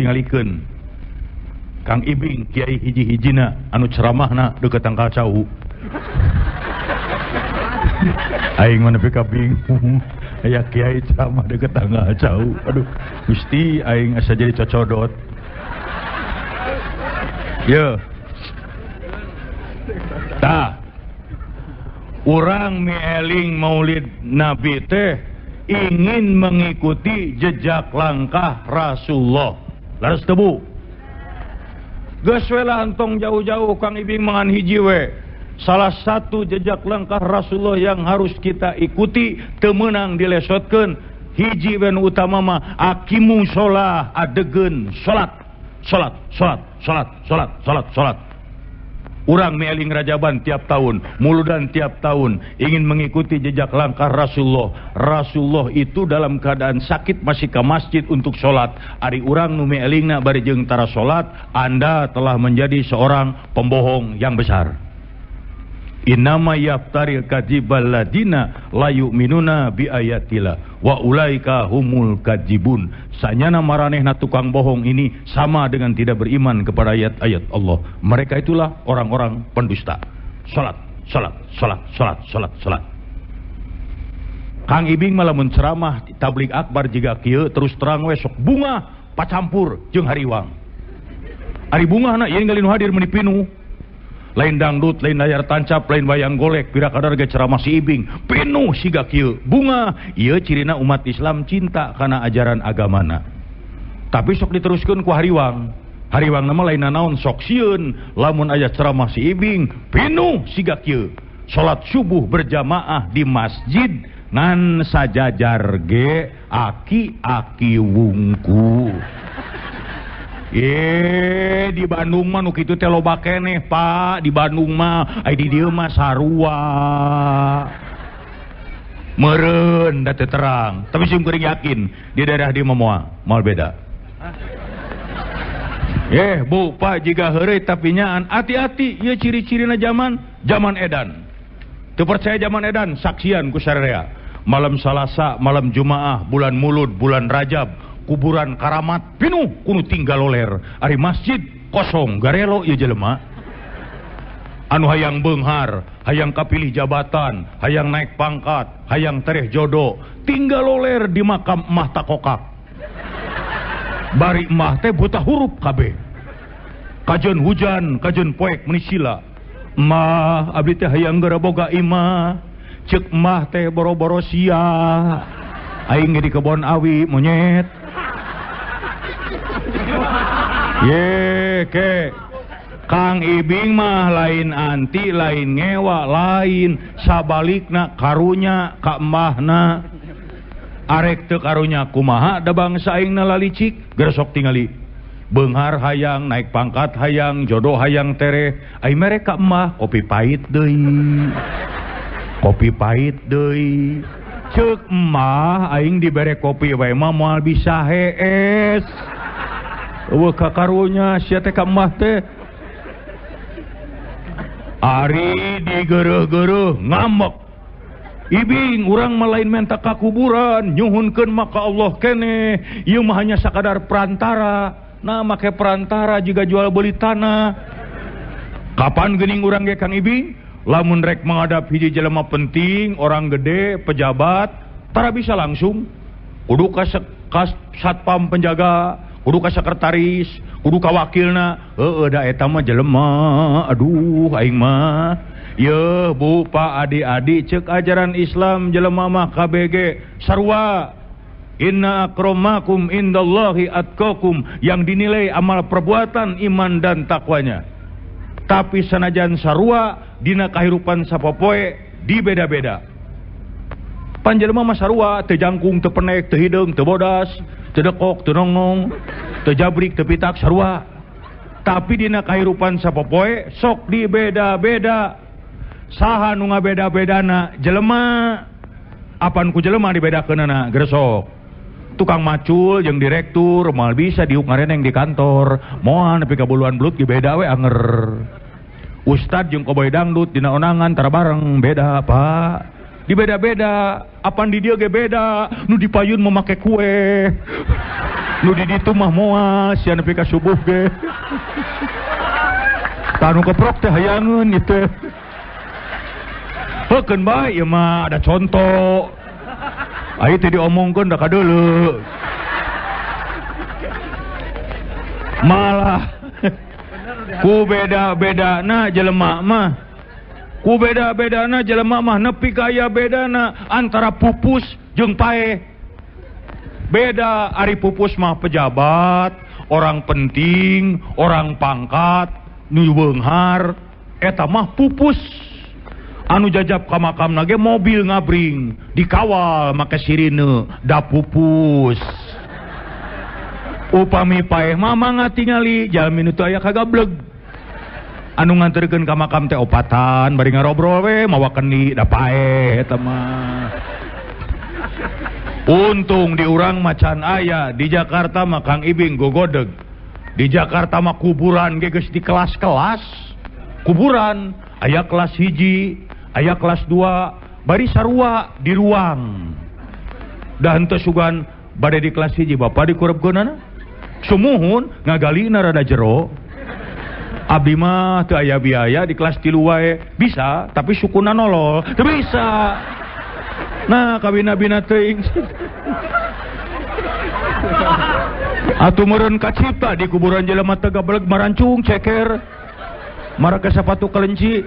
Tingalikeun Kang Ibing kiai hiji-hijina anu ceramahna deukeut tangkal cau. Aing mah nepi ka bingung. Aya kiai ceramah deukeut tangkal cau. Aduh, Gusti aing asa jadi cocodot. Ye. Tah. Urang mieling Maulid Nabi teh ingin mengikuti jejak langkah Rasulullah. Laras teu Bu? Geus we lah entong jauh-jauh Kang Ibing mangan hiji we. Salah satu jejak langkah Rasulullah yang harus kita ikuti teu meunang dilesotkeun. Hiji we nu utama mah aqimu sholah, adegeun salat. Salat, salat, salat, salat, salat, salat. Urang mieling Rajaban tiap tahun, Muludan tiap tahun, ingin mengikuti jejak langkah Rasulullah. Rasulullah itu dalam keadaan sakit masih ke masjid untuk sholat. Ari urang nu mielingna bari jeung tara sholat, Anda telah menjadi seorang pembohong yang besar. Innama yaftaril kadzibal ladina la yu'minuna bi ayatillah wa ulaika humul kadzibun. Sanyana maranehna tukang bohong ini sama dengan tidak beriman kepada ayat-ayat Allah. Mereka itulah orang-orang pendusta. Salat, salat, salat, salat, salat, salat. Kang Ibing malah menceramah tabligh akbar jiga kieu terus terang we sok bunga pacampur jeung hariwang. Ari bungahna ieu ningali nu hadir meuni pinuh. Lain dangdut, lain layar tancap, lain wayang golek, pira kadar ge ceramah si Ibing, pinuh siga kieu. Bunga, ieu cirina umat Islam cinta kana ajaran agamana. Tapi sok diteruskeun ku hariwang. Hariwang mah lain nanaon sok sieun, lamun aya ceramah si Ibing, pinuh siga kieu. Salat subuh berjamaah di masjid ngan sajajar ge aki-aki wungku. Di Bandung mah nu kitu teh loba keneh, Pak. Di Bandung mah ai di dieu mah sarua. Meureun da teu terang, tapi sim kuring yakin di daerah dieu mah moal beda. Bu, Pak, jiga heureuy tapi nyaan hati-hati ieu ciri-cirina zaman, zaman edan. Teu percaya zaman edan, saksian ku sararea. Malam Salasa, malam Jumaah, bulan Mulud, bulan Rajab, kuburan karamat pinuh kudu tinggal loler. Ari masjid kosong, garelo ieu jelema. Anu hayang beunghar, hayang kapilih jabatan, hayang naik pangkat, hayang tereh jodoh, tinggal loler di makam emah takokak. Bari emah teh buta huruf kabeh. Kajeun hujan, kajeun poek meuni sila. Emah abdi teh hayang geura boga imah. Ceuk emah teh boro-boro sia. Aing ge di kebon awi monyet. Ye ke Kang Ibing mah lain anti, lain ngewa, lain sabalikna karunya ka emahna. Arek teu karunya kumaha da bangsa aingna lalicik, gersok tingali. Beunghar hayang, naik pangkat hayang, jodoh hayang tereh. Ai mere ka emah kopi pahit deui. Kopi pahit deui. Ceuk emah aing dibere kopi wae mah moal bisa hees. Eueuh ka karunya sia teh ka emah teh. Ari digeureuh-geureuh ngambek. Ibing urang mah lain menta ka kuburan, nyuhunkeun mah ka Allah keneh. Ieu mah hanya sakadar perantara. Nah make perantara juga jual beli tanah. Kapan geuning urang ge Kang Ibing? Lamun rek menghadap hiji jelema penting, orang gede, pejabat, tara bisa langsung. Kudu ka satpam penjaga, kudu ka sekretaris, kudu ka wakilna. Heueuh da eta mah jelema. Aduh aing mah. Yeuh Bu, Pak, adik-adik ceuk ajaran Islam jelema mah KBG sarua. Inna akramakum indallahi atqakum, yang dinilai amal perbuatan, iman dan takwanya. Tapi sanajan sarua dina kahirupan sapopoe dibeda-beda. Panjelema mah sarua, teu jangkung, teu penek, teu hideung, teu bodas, teu dekok, teu nongnong, teu jabrik, teu pitak, sarua. Tapi dina kahirupan sapopoe sok dibeda-beda. Saha nu ngabeda-bedana? Jelema. Apan ku jelema dibedakeunana? Gresok. Tukang macul jeung direktur moal bisa diuk ngareneng di kantor, moal nepi ka buluan belut ge beda we anger. Ustad jeung koboy dangdut dina onangan tara bareng beda, Pak. Di beda-beda, apan di dieu ge beda, nu di payun mah make kue. Nu di ditu mah moal sia nepi ka subuh ge. Tah nu keprok teh hayangeun ieu teh. Heukeun bae ieu mah ada contoh. Ayo teh diomongkeun da kadeuleu. Malah ku beda-bedana jelema mah. Ku beda-bedana jelema mah nepi ka aya bedana antara pupus jeung paeh. Beda ari pupus mah pejabat, orang penting, orang pangkat, nu beunghar, eta mah pupus. Anu jajab ka makamna ge mobil ngabring, dikawal make sirine, da pupus. Upami paeh mah mangga tingali jalmi nu teu aya kagableg. Anu nganterkeun ka makam teh opatan bari ngarobrol we mawa kendi da paeh eta mah. Untung di urang macan aya, di Jakarta mah Kang Ibing gogodeg. Di Jakarta mah kuburan ge geus di kelas-kelas. Kuburan aya kelas 1, aya kelas 2, bari sarua di ruang. Da henteu sugan bade di kelas 1 bapak dikurebkeunana. Sumuhun ngagalina rada jero. Abdi mah teu aya biaya di kelas 3 wae. Bisa, tapi sukuna nolol. Teu bisa. Nah, kabina-bina teuing. Atuh meureun kacipta di kuburan jelema teh gabeleg marancung ceker. Marake sapatu kelenci.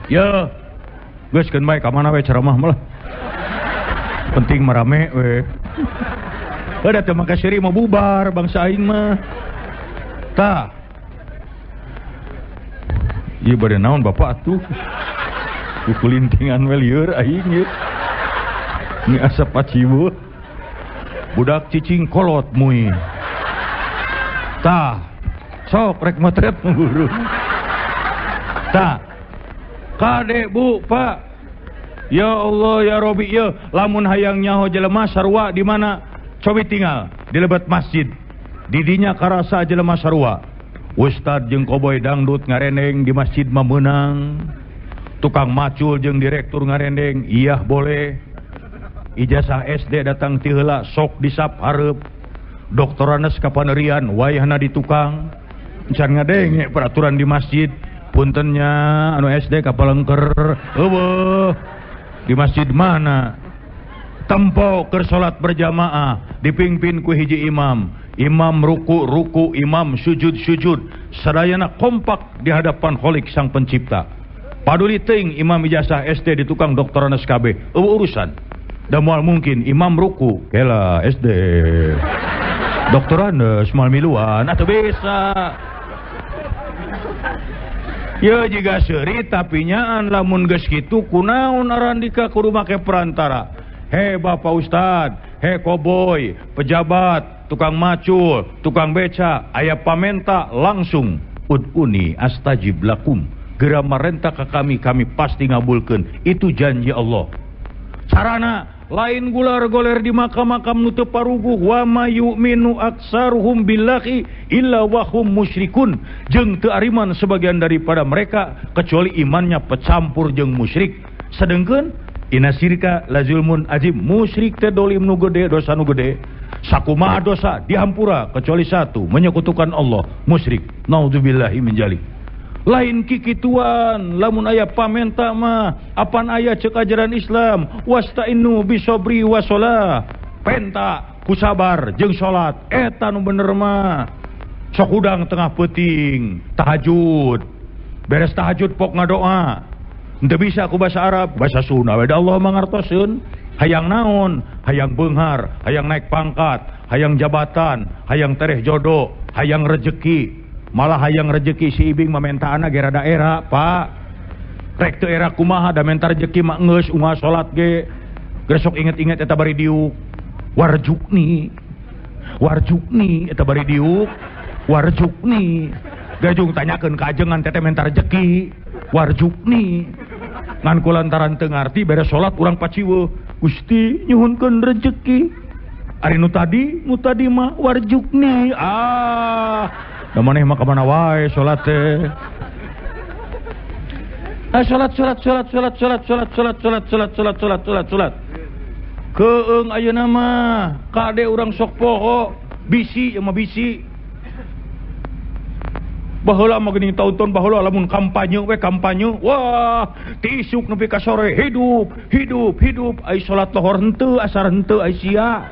Ye. Geus keun bae ka mana we ceramah mah lah. Penting marame we. Heuh da teu make seuri mah bubar bangsa aing mah. Tah. Ieu bade naon bapak atuh? Kukulintingan we lieur aing ieu. Ni asap paciweuh. Budak cicing kolot mui. Tah. Sok rek motret guru. Tah. Kade bu, Pak. Ya Allah ya Robi ya, lamun hayang nyaho jelema sarua di mana? Cobi tinggal di lebet masjid. Didinya karasa jelema sarua. Ustad jeung koboy dangdut ngarendeng di masjid mah meunang. Tukang macul jeung direktur ngarendeng, iya boleh. Ijazah SD datang ti heula sok disap hareup. Doktoranes kapanerian wayahna di tukang. Can ngadenge peraturan di masjid. Puntennya anu SD kapalengker eueuh. Di masjid mana? Tempo keur salat berjamaah dipimpin ku hiji imam. Imam ruku ruku, imam sujud sujud. Sadayana kompak di hadapan Khalik sang pencipta. Paduli teuing imam ijazah SD di tukang doktoranes KB. Eueuh urusan. Da moal mungkin imam ruku kela SD. Doktoranes moal miluan atuh bisa. Ya jiga seuri tapi nyaan lamun geus kitu kunaon arandika kudu make perantara. He Bapak Ustad, he koboy, pejabat, tukang macul, tukang beca, aya pamenta langsung ud'uni astajib lakum. Geura marenta ka kami, kami pasti ngabulkeun. Itu janji Allah. Carana lain gular goler di makam-makam nu teu paruguh wa ma yu'minu aksaruhum billahi illa wa hum musyrikun. Jeung teu ariman sebagian daripada mereka kecuali imannya pecampur jeung musyrik. Sedengkeun inna syirka la zulmun azim, musyrik teh dolim nu gede, dosa nu gede. Sakumaha dosa dihampura kecuali satu, menyekutukan Allah, musyrik. Naudzubillahi min dzalik. Lain kikituan lamun aya pamenta mah apan aya ceuk ajaran Islam wasta'inu bisobri wasolah, penta ku sabar jeung salat eta nu bener mah. Sok hudang tengah peuting tahajud, beres tahajud pok ngadoa. Henteu bisa ku bahasa Arab, bahasa Sunda we da Allah mangartoseun. Hayang naon? Hayang beunghar, hayang naik pangkat, hayang jabatan, hayang tereh jodoh, hayang rejeki. Malah hayang rejeki si Ibing mamentaana ge rada era, Pak. Rek teu era kumaha da menta rejeki mah geus unggal salat ge. Gresok inget-inget eta bari diuk. Warjukni. Warjukni eta bari diuk. Warjukni. Gajung tanyakeun ka ajengan teteh menta rejeki. Warjukni. Ngan kulantaran teu ngarti beres salat urang paciweuh. Gusti nyuhunkeun rejeki. Ari nu tadi mah warjukni. Ah. Da maneh mah ka mana wae salat teh. Salat salat salat salat salat salat salat salat salat salat salat salat salat. Keung ayeuna mah kade urang sok poho bisi ieu mah bisi. Baheula mah geuning taun-taun baheula lamun kampanye we kampanye, wah ti isuk nepi ka sore hidup hidup hidup, ai salat lohor henteu asar henteu ai sia.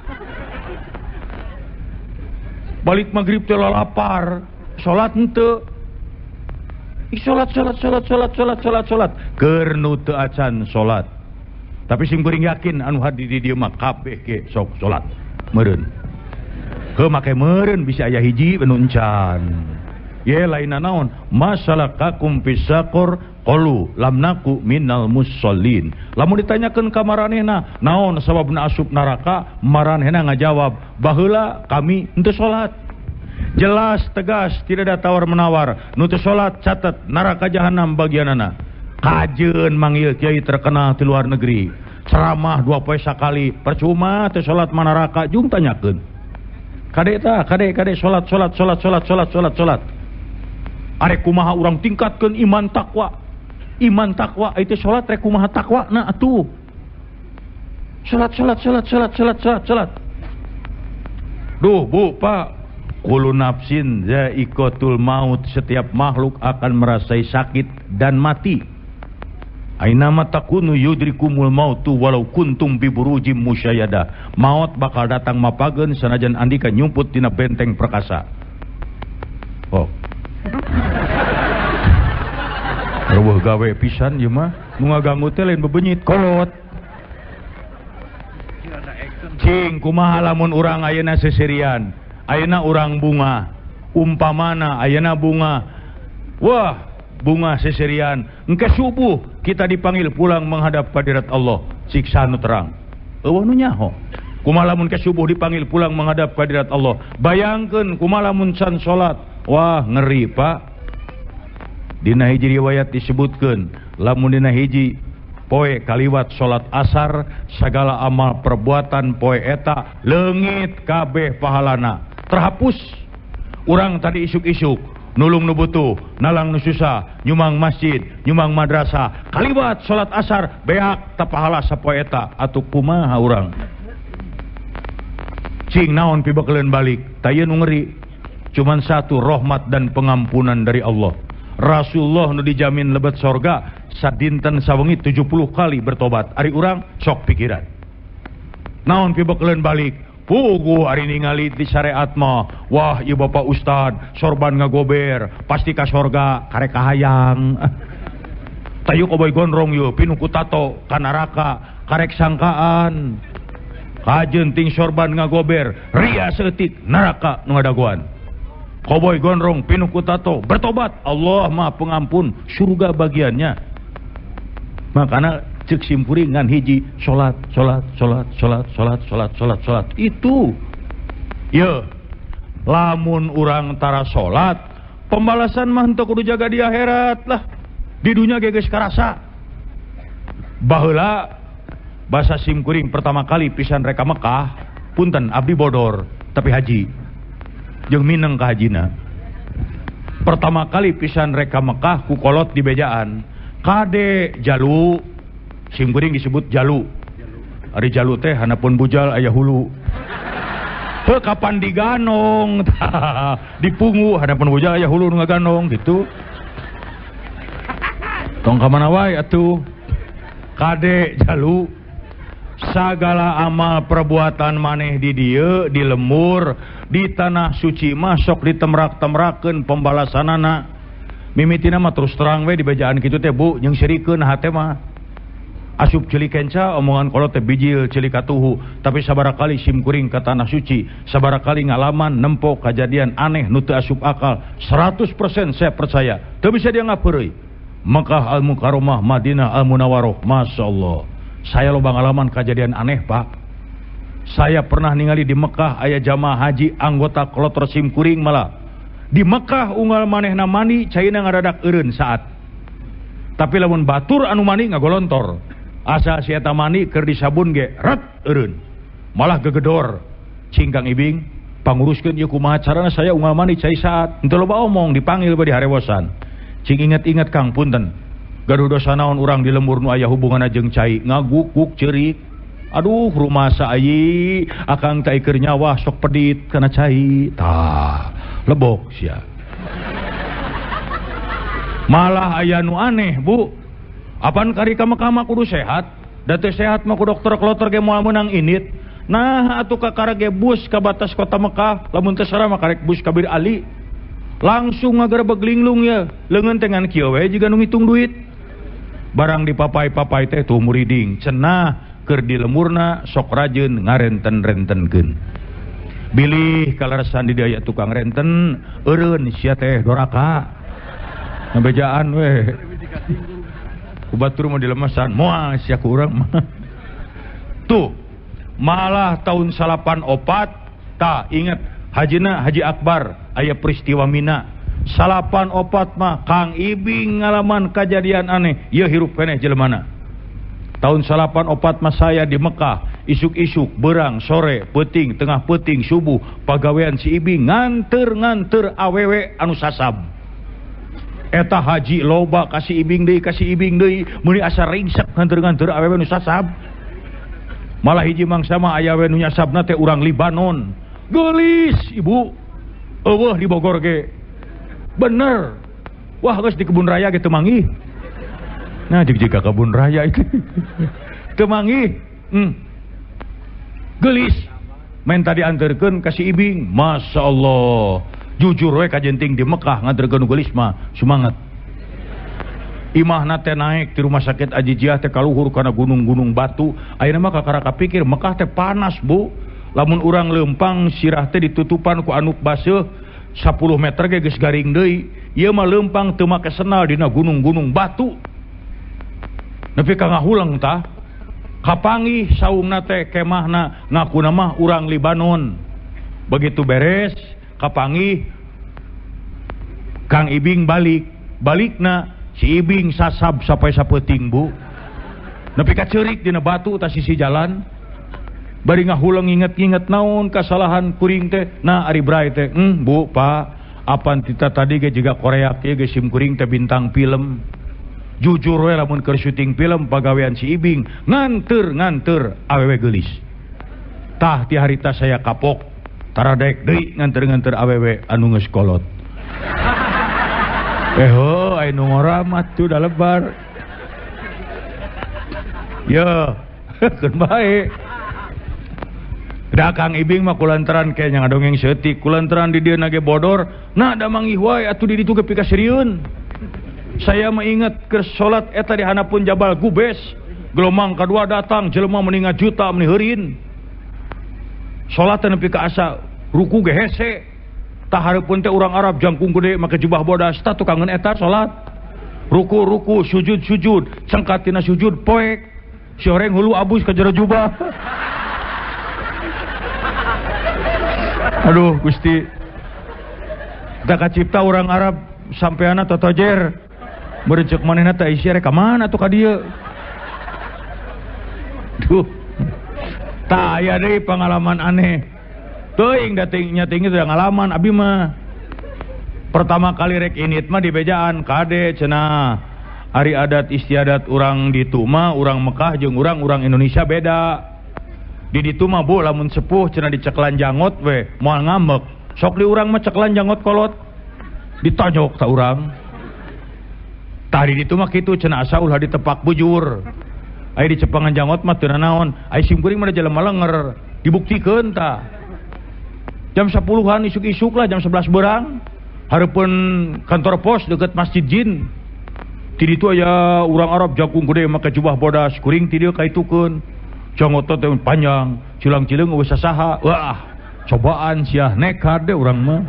Balik maghrib teh lalapar, salat henteu. Salat salat salat salat salat salat salat keur nu teu acan salat. Tapi sim kuring yakin anu hadir di dieu mah kabeh ge sok salat. Meureun. Heuh make meureun bisa aya hiji nu encan. Ye lainna naon? Masalakakum fisaqor qalu lam naku minal musallin. Lamun ditanyakeun ka maranehna, naon sababna asup neraka? Maranehna ngajawab, baheula kami henteu salat. Jelas tegas tidak ada tawar menawar. Nu teu salat catet neraka jahanam bagianana. Kajeun manggil kiai terkenal di luar negeri. Ceramah 2 poe sakali, percuma teu salat mah neraka jung tanyakeun. Kade tah, kade kade salat salat salat salat salat salat salat. Arek kumaha urang tingkatkeun iman takwa. Iman takwa itu salat rek kumaha takwa na atuh. Salat salat salat salat salat salat salat. Duh Bu Pak, kullu nafsin za'iqatul maut, setiap makhluk akan merasai sakit dan mati. Aina ma takunu yudrikumul mautu walau kuntum bi burujim musyayyada. Maut bakal datang mapageun sanajan andika nyumput dina benteng perkasa. Oh. Reueuh gawe pisan ieu mah, nu ngaganggu teh lain bebenyit kolot. Cing kumaha lamun urang ayeuna seserian, ayeuna urang bunga, umpamana ayeuna bunga. Wah, bunga seserian, engke subuh kita dipanggil pulang menghadap kehadirat Allah, siksa nu terang. Eueuh nu nyaho. Kumaha lamun ke subuh dipanggil pulang menghadap kehadirat Allah. Bayangkeun kumaha lamun can salat. Wah, ngeri Pak. Dina hiji riwayat disebutkeun, lamun dina hiji poe kaliwat salat asar, sagala amal perbuatan poe eta leungit kabeh pahalana, terhapus. Urang tadi isuk-isuk nulung nu butuh, nalang nu susah, nyumang masjid, nyumang madrasah, kaliwat salat asar beak ta pahala sapoe eta, atuh kumaha urang? Cing naon pibekeleun balik, tah ieu nu ngeri. Cuman satu, rahmat dan pengampunan dari Allah. Rasulullah nu dijamin lebet sorga sadinten sawengi 70 kali bertobat. Ari urang sok pikiran. Naon pibekeleun balik? Puguh ari ningali di syariat mah, wah ieu bapak ustad sorban ngagober, pasti ka sorga karek kahayang. Tayu koboy gondrong yeuh pinuh ku tato ka neraka karek sangkaan. Kajeun ting sorban ngagober, ria saeutik neraka nu ngadagoan. Koboy gondrong pinuh ku tato bertobat, Allah Maha Pengampun, surga bagiannya. Makana cek simpuring ngan hiji salat salat salat salat salat salat salat salat itu. Ye, lamun urang tara salat, pembalasan mah henteu kudu jaga di akhirat lah. Di dunya ge geus karasa. Baheula basa simkuring pertama kali pisan reka Mekah, punten abdi bodor tapi haji. Jeung mineng ka hajina. Pertama kali pisan reka Mekah ku kolot di bejaan. Kade jalu, simkuring disebut jalu. Ari jalu teh hanapun bujal aya hulu. Heuh kapan diganong, dipungu hanapun bujal aya hulu nu ngaganong gitu. Tong ka mana wae atuh. Kade jalu, sagala amal perbuatan maneh di dieu di lembur di tanah suci mah sok ditemrak-temrakeun pembalasanana. Mimitina mah terus terang we di bejaan kitu teh Bu, jeung sirikeun hate mah. Asup ceuli kenca omongan kolot teh bijil ceuli katuhu, tapi sabaraha kali simkuring ka tanah suci, sabaraha kali ngalaman nempo kajadian aneh nu teu asup akal, 100% saya percaya, teu bisa dia ngapeureuy. Mekah Al-Mukarramah, Madinah Al-Munawwarah, Masya Allah. Saya loba ngalaman kejadian aneh Pak. Saya pernah ningali di Mekah aya jamaah haji anggota kloter simkuring malah. Di Mekah unggal manehna mandi caina ngadadak eureun saat. Tapi lamun batur anu mandi ngagolontor. Asa si eta mandi keur disabun ge ret eureun. Malah gegedor. Cing Kang Ibing panguruskeun ieu kumaha carana saya unggal mandi cai saat. Henteu loba omong dipanggil bari harewosan. Cing inget-inget Kang punten. Gaduh dosa naon urang di lembur nu aya hubunganna jeung cai, ngagukuk ceurik. Aduh rumasa ayi, akang teh keur nyawa sok pedit kana cai. Tah, lebok sia. Malah aya nu aneh, Bu. Apan kari ka Mekah mah kudu sehat, da teu sehat mah ku dokter kloter ge moal meunang init. Nah atuh kakara ge bus ka batas kota Mekah, lamun teu sarah mah karek bus ka Bir Ali. Langsung ngagerebeg linglung ya, leungeun teh ngan kieu we jiga nu ngitung duit. Barang dipapai-papai teh tuh muriding, cenah keur di lemurna sok rajeun ngarenten-rentenkeun. Bilih kaleresan di dieu aya tukang renten, eureun sia teh doraka. Ngabejaan we. Ku batur mah dilemesan, moal sia ku urang mah. Tuh, malah tahun 94 tah inget hajina Haji Akbar aya peristiwa Mina. 94 mah Kang Ibing ngalaman kejadian aneh, ieu hirup keneh jelemana. Tahun 94 mah saya di Mekah, isuk-isuk, berang, sore, peuting, tengah peuting, subuh, pagawean si Ibing nganter-nganter awewe anu sasab. Eta haji loba kasih Ibing deui, kasih Ibing deui, meuni asa ringsek nganter-nganter awewe nu sasab. Malah hiji mangsa mah aya we nu nyasabna teh urang Libanon. Geulis ibu, eueuh di Bogor ge. Bener. Wah geus di kebun raya ge teu manggih. Nah jig-jig ka kebun raya itu. Teu manggih. Geulis. Main tadi anterkeun ka si Ibing, Masya Allah. Jujur we kajenting di Mekah nganterkeun geulis mah semangat. Imahna teh naik di rumah sakit Ajijiah teh kaluhur kana gunung-gunung batu. Ayeuna mah kakara kapikir Mekah teh panas, Bu. Lamun urang leumpang sirah teh ditutupan ku anuk baseuh 10 meter ge geus garing deui. Ieu mah leumpang teu make senal dina gunung-gunung batu. Nepi ka ngahuleng tah. Kapanggih saungna teh kemahna ngakuna mah urang Libanon. Begitu beres kapanggih Kang Ibing balik. Balikna si Ibing sasab sampai sapeuting, Bu. Nepi ka ceurik dina batu tah sisi jalan. Bari ngahuleng nginget-nginget naon kasalahan kuring teh. Nah ari bray teh, Bu, Pak, apan tita tadi ge jiga Korea kieu ge sim kuring teh bintang film. Jujur we lamun keur syuting film pagawean si Ibing nganter-nganter awewe geulis. Tah ti harita saya kapok taradek deui nganter-nganter awewe anu geus kolot. Heuh, aya nu ngora mah tuh da lebar. Ye, keun bae. Da Kang Ibing mah kulantaran ke nya ngadongeng seutik, kulantaran di dieu nage bodor, nah da manggih wae atuh di ditu ge pikaseurieun. Saya mah inget keur salat eta di hanapun Jabal Gubes, gelombang kadua datang jelema meni ngajuta meni heurin. Salat teh nepi ka asa ruku ge hese. Tah hareupeun teh urang Arab jangkung gede make jubah bodas tah tukangeun eta salat. Ruku-ruku, sujud-sujud, cengkat tina sujud poek. Si horeng hulu abus ka jero jubah. Aduh Gusti. Da kacipta urang Arab sampeana totojer. Meureun ceuk manehna teh isi rek ka mana tuh ka dieu. Duh. Tah aya deui pengalaman aneh. Teuing da teuing nya teuing teh ngalaman abi mah. Pertama kali rek init mah di bejaan kade cenah. Ari adat istiadat urang ditu mah urang Mekah jeung urang Indonesia beda. Di ditu mah Bu lamun sepuh cenah diceklan jangot we moal ngambek. Sok di urang mah ceklan jangot kolot. Ditonjok ta urang. Tah di ditu mah kitu cenah asa ulah ditepak bujur. Aya dicepangan jangot mah teu nanaon. Aya sim kuring mah da jelema lenger. Dibuktikeun tah. Jam 10-an isuk-isuk lah jam 11 berang. Hareupeun kantor pos deket Masjid Jin. Ti ditu aya urang Arab jangkung gede make jubah bodas, kuring ti dieu kaitukeun. Jangot teh panjang, cilang-cileung eueuh sasaha. Wah, cobaan sia nekat deh urang mah.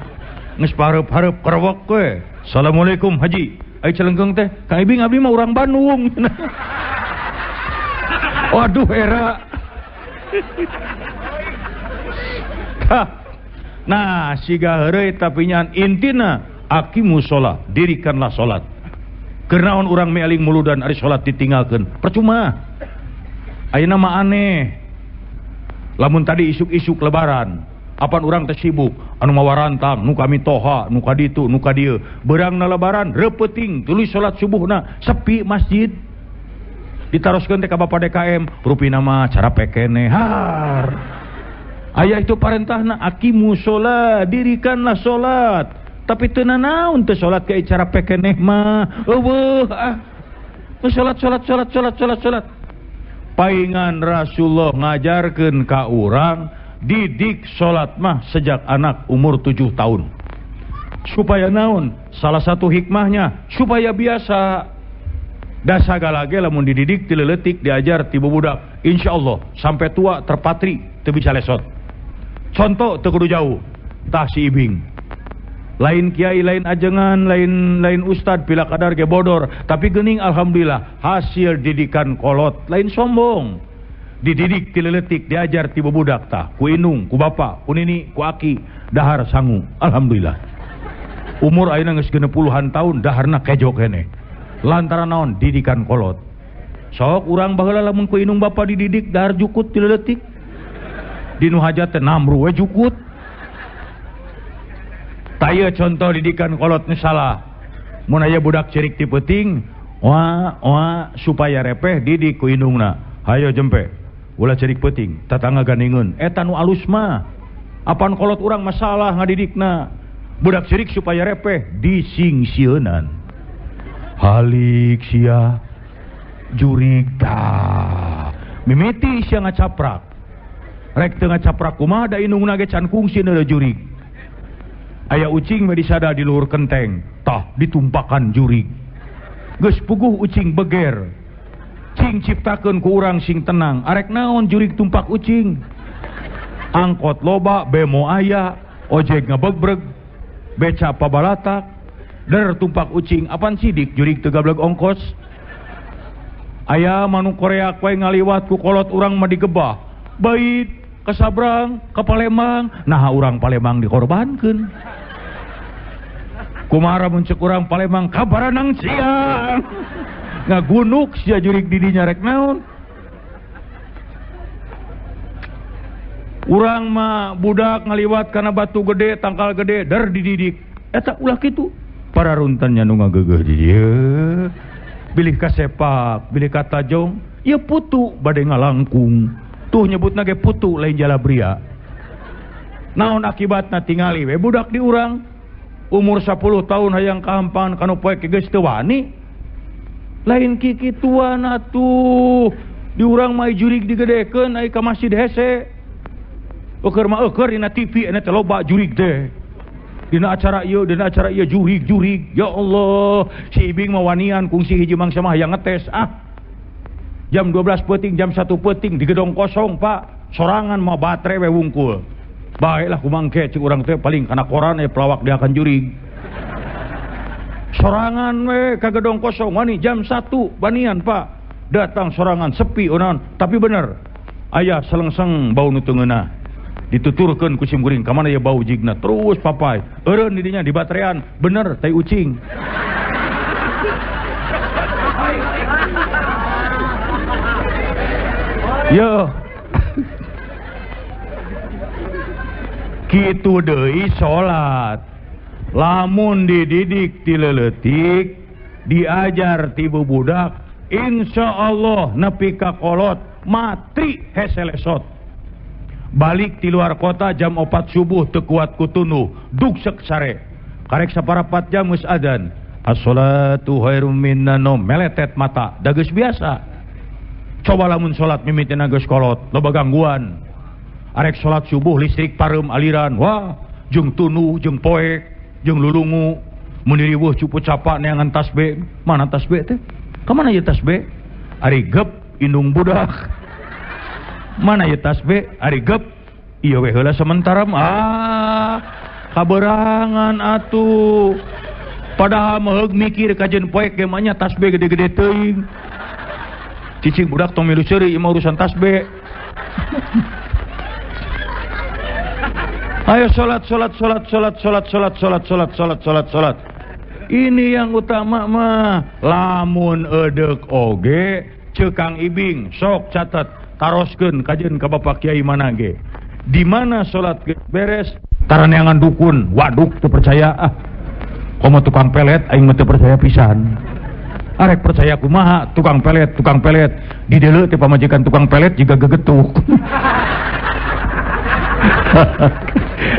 Geus pareup-hareup kerewek we. Assalamualaikum Haji. Ai celengkeung teh, Kang Ibing abdi mah urang Bandung. Waduh era. Nah, siga heureuy tapi nyan intina aqimu sholat, dirikanlah sholat. Kenaon urang mealing muludan ari sholat ditinggalkeun, percuma. Ayeuna mah aneh. Lamun tadi isuk-isuk lebaran, apan urang teh sibuk, Anu mawa rantang, nu ka mitoha, nu ka ditu, nu ka dieu. Beurangna lebaran reupeting tuluy salat subuhna sepi masjid. Ditaroskeun teh ka Bapak DKM, rupina mah cara pekene. Har. Aya itu parentahna aqimu sholat, dirikanlah salat. Tapi teu nanaon teu salat ke cara pekeneh mah. Eueuh ah. Salat salat salat salat salat salat. Paingan Rasulullah ngajarkeun ka urang didik salat mah sejak anak umur 7 tahun. Supaya naon? Salah satu hikmahnya supaya biasa. Da sagala ge lamun dididik ti leutik diajar ti bubudak, insyaallah sampai tua terpatri teu bisa lesot. Contoh teu kudu jauh, tah si Ibing. Lain kiai, lain ajengan, lain ustad pila kadar ge bodor, tapi geuning alhamdulillah hasil didikan kolot, lain sombong. Dididik ti leutik diajar ti bubudak tah, ku indung, ku bapa, ku nini, ku aki, dahar sangu, alhamdulillah. Umur ayeuna geus 60-an tahun daharna kejo keneh. Lantaran naon didikan kolot. Sok urang baheula lamun ku indung bapa dididik dahar jukut ti leutik. Dinu hajat teh namru we jukut. Tah ieu contoh didikan kolot nu salah. Mun aya budak cerik ti peuting, wah wah supaya repeh didik ku indungna. Hayo jempe, ulah cerik peuting, tatangga gandingeun. Eta nu alus mah. Apan kolot urang masalah ngadidikna. Budak cerik supaya repeh disingsieunan. Halik sia jurig tah. Mimiti sia ngacaprak. Rek teu ngacaprak kumaha da indungna ge can kungsi neuleuh jurig. Aya ucing we disada di luhur kenteng, tah ditumpakan jurig. Geus puguh ucing beger. Cing ciptakeun ku urang sing tenang, arek naon jurig tumpak ucing. Angkot loba, bemo aya, ojek ngebegbreg, beca pabalatak, der tumpak ucing, apan sidik jurig teu gableg ongkos. Aya manuk Korea we ngaliwat ku kolot urang mah digebah. Bait ke Sabrang, ke Palembang, nah urang Palembang dikorbankeun. Kumaha mun ceuk urang Palembang kabaranang siang. Ngagunuk sia jurig di dinya rek naon. Urang mah budak ngaliwat kana batu gede, tangkal gede, der dididik. Eta ulah kitu. Para runtannya nu ngageugeuh di dieu. Bilih kasepak, bilih katajong, ieu putu bade ngalangkung. Tuh nyebutna ge putu lain jalabria. Naon akibatna tingali we budak di urang umur 10 tahun hayang kahampangan kanu poek geus teu wani. Lain kikituan atuh. Di urang mah jurig digedekeun ai ka masjid hese. Eueur mah eueur dina TV eta teh loba jurig teh. Dina acara ieu, dina acara ieu jurig-jurig. Ya Allah, si Ibing mah wanian kungsi hiji mangsa mah hayang ngetes ah. Jam 12 peuting, jam 1 peuting di gedong kosong, Pak. Sorangan mah baterai we wungkul. Baiklah kumangke cik urang teh paling kana koran pelawak dia akan jurig. Sorangan we ka gedong kosong wani jam 1 banian, Pak. Datang sorangan sepi onan, tapi bener. Aya selengseng bau nu teu ngeunah. Dituturkeun ku sim kuring ka mana ya bau jigna terus papai. Eureun di dinya di baterean, bener tai ucing. Yo. Kitu deui salat. Lamun dididik ti leuletik, diajar ti bubudak, insyaallah nepi ka kolot matri hese lesot. Balik ti luar kota jam 4 subuh teu kuat ku tunduh, dugsek sare. Karek saparapat jam geus adzan. As-sholatu khairum minan naum, meletet mata, da geus biasa. Coba lamun salat mimitina geus kolot, loba gangguan. Arek salat subuh listrik pareum aliran, wah, jeung tunduh, jeung poek, jeung lulungu, mun diriweuh cupu capa neangan tasbih. Mana tasbih teh? Ka mana ieu tasbih? Ari gep indung budak. Mana ieu tasbih? Ari gep. Ieu we heula sementara ah, kaberangan atuh. Padahal mah mikir kajeun poek ge mah nya tasbih gede-gede teuing. Cicing budak tong milu seuri ieu mah urusan tasbih. Ayo salat salat salat salat salat salat salat salat salat salat salat. Ini yang utama mah. Lamun edeuk oge ceuk Kang Ibing sok catat taroskeun kajeun ka Bapak Kiai mana ge. Di mana salat beres Taraneangan dukun, waduk teu percaya ah. Komo tukang pelet aing mah teu percaya pisan. Arek percaya kumaha tukang pelet dideuleu teh pamajikan tukang pelet jiga gegetuk.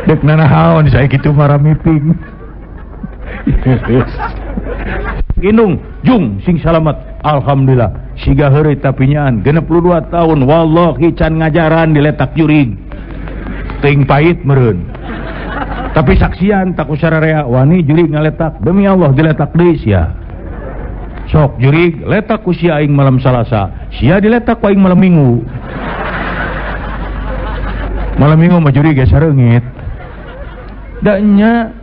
Dek nanahaon saya kitu marah miping. Indung jung sing salamet alhamdulillah siga heureuy tapi nyaan 62 tahun wallahi can ngajaran diletak jurig teuing pahit meureun. Tapi saksian tak usah rea wani jurig ngaletak demi Allah diletak deui sia. Sok jurig letak ku sia aing malam Salasa, sia diletak ku aing malam Minggu. Malam Minggu mah jurig ge sareungit. Da nya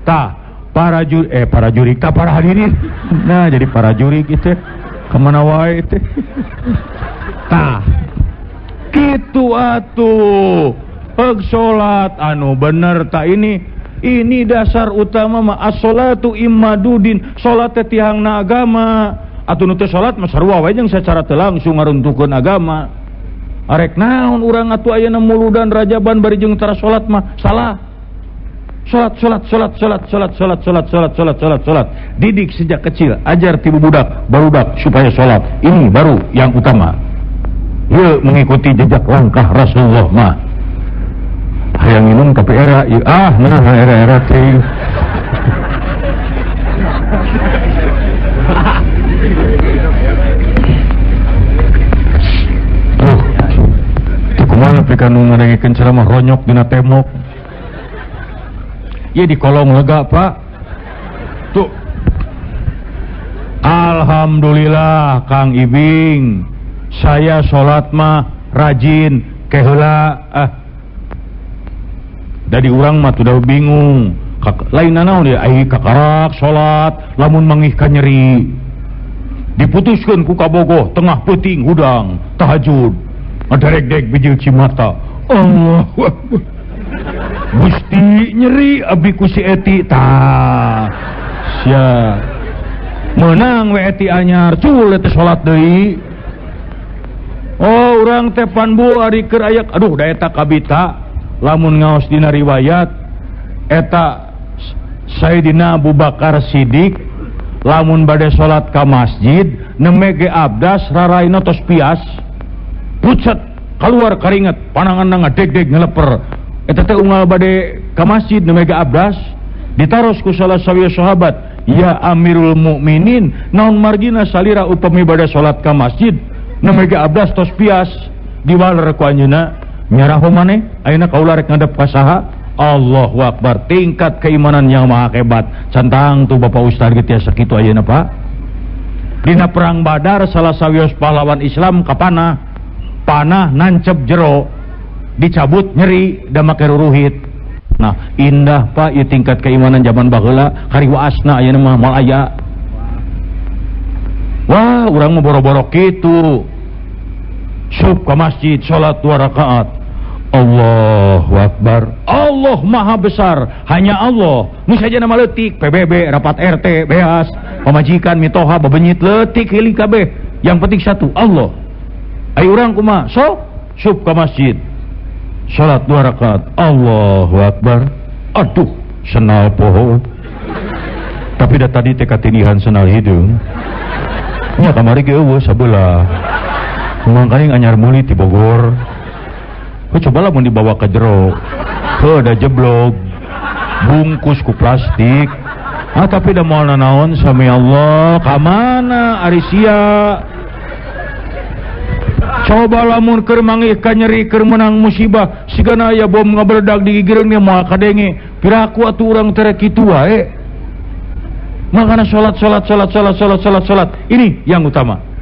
tah para jurig tah para hadirin. Nah jadi para jurig itu kemana wae teh. Tah kitu atuh. Peg salat anu bener ta ini. Ini dasar utama mah as-sholatu immadudin, salat teh tiangna agama. Atuh nu teu salat mah sarua wae jeung sacara teu langsung ngaruntuhkeun agama. Arek naon urang atuh ayeuna muludan rajaban bari jeung tara salat mah salah. Salat salat salat salat salat salat salat salat salat salat salat. Didik sejak kecil, ajar ti budak barudak supaya salat. Ini baru yang utama. Yeuh mengikuti jejak langkah Rasulullah mah. Hayang minum tapi era, ah nah era-era teh. Tuh, tuh kumaha pika nu ngadengikeun ceramah ronyok dina tembok. Ieu di kolong lega, Pak. Tuh. Alhamdulillah Kang Ibing. Saya salat mah rajin keheula ah. Dari urang mah tuh bingung. Lain naon dia ai kakarak salat lamun mangih ka nyeri. Diputuskeun ku kabogoh tengah peuting hudang tahajud. Ngadarek-dek bijil cimata. Allahu Akbar. Gusti nyeri abdi ku si Eti tah. Sia. Meunang we Eti anyar cul teh salat deui. Oh urang teh pan bu ari keur aya aduh da eta kabita. Lamun ngaos dina riwayat eta Sayyidina Abu Bakar Siddiq lamun bade salat ka masjid neme ge abdas raraina tos pias pucet keluar karinget pananganna ngadegdeg ngeleper eta teh unggal bade ka masjid neme ge abdas ditaros ku salah sawios sahabat ya Amirul Mukminin naon margina salira upami bade salat ka masjid neme ge abdas tos pias diwaler ku anjeunna nyaraho maneh ayeuna kaula rek ngadep ka saha. Allahu Akbar, tingkat keimanan yang maha hebat. Cantang tuh Bapak Ustaz ge tiasa kitu ayeuna Pak. Dina perang Badar salah sawios pahlawan Islam kapanah, panah nancep jero, dicabut nyeri da make ruruhit. Nah, indah Pak ieu tingkat keimanan zaman baheula, kariwaasna ayeuna mah moal aya. Wah, urang mah boro-boro kitu. Sup ke masjid, salat 2 rakaat. Allahu Akbar. Allah Maha Besar, hanya Allah. Nu saja nama leutik, PBB, rapat RT, beas, pamajikan, mitoha, bebenyit leutik hiling kabeh. Yang penting satu, Allah. Ayo urang kumaha? Sok sup ke masjid. Salat 2 rakaat. Allahu Akbar. Aduh, senal poho. Tapi da tadi teh katindihan senal hideung. Nya kamari ge eueuh sabelah. Mangkaning anyar meuli ti Bogor. Oh, coba lah mun dibawa ke jero. Heuh da jeblog. Bungkus ku plastik. Ah tapi da moal nanaon sami Allah. Ka mana ari sia? Coba lamun keur mangih ka nyeri keur meunang musibah, sigana aya bom ngabeledag di gigireun ge moal kadenge. Piraku atuh urang tere kitu wae. Makana salat salat salat salat salat salat salat. Ini yang utama.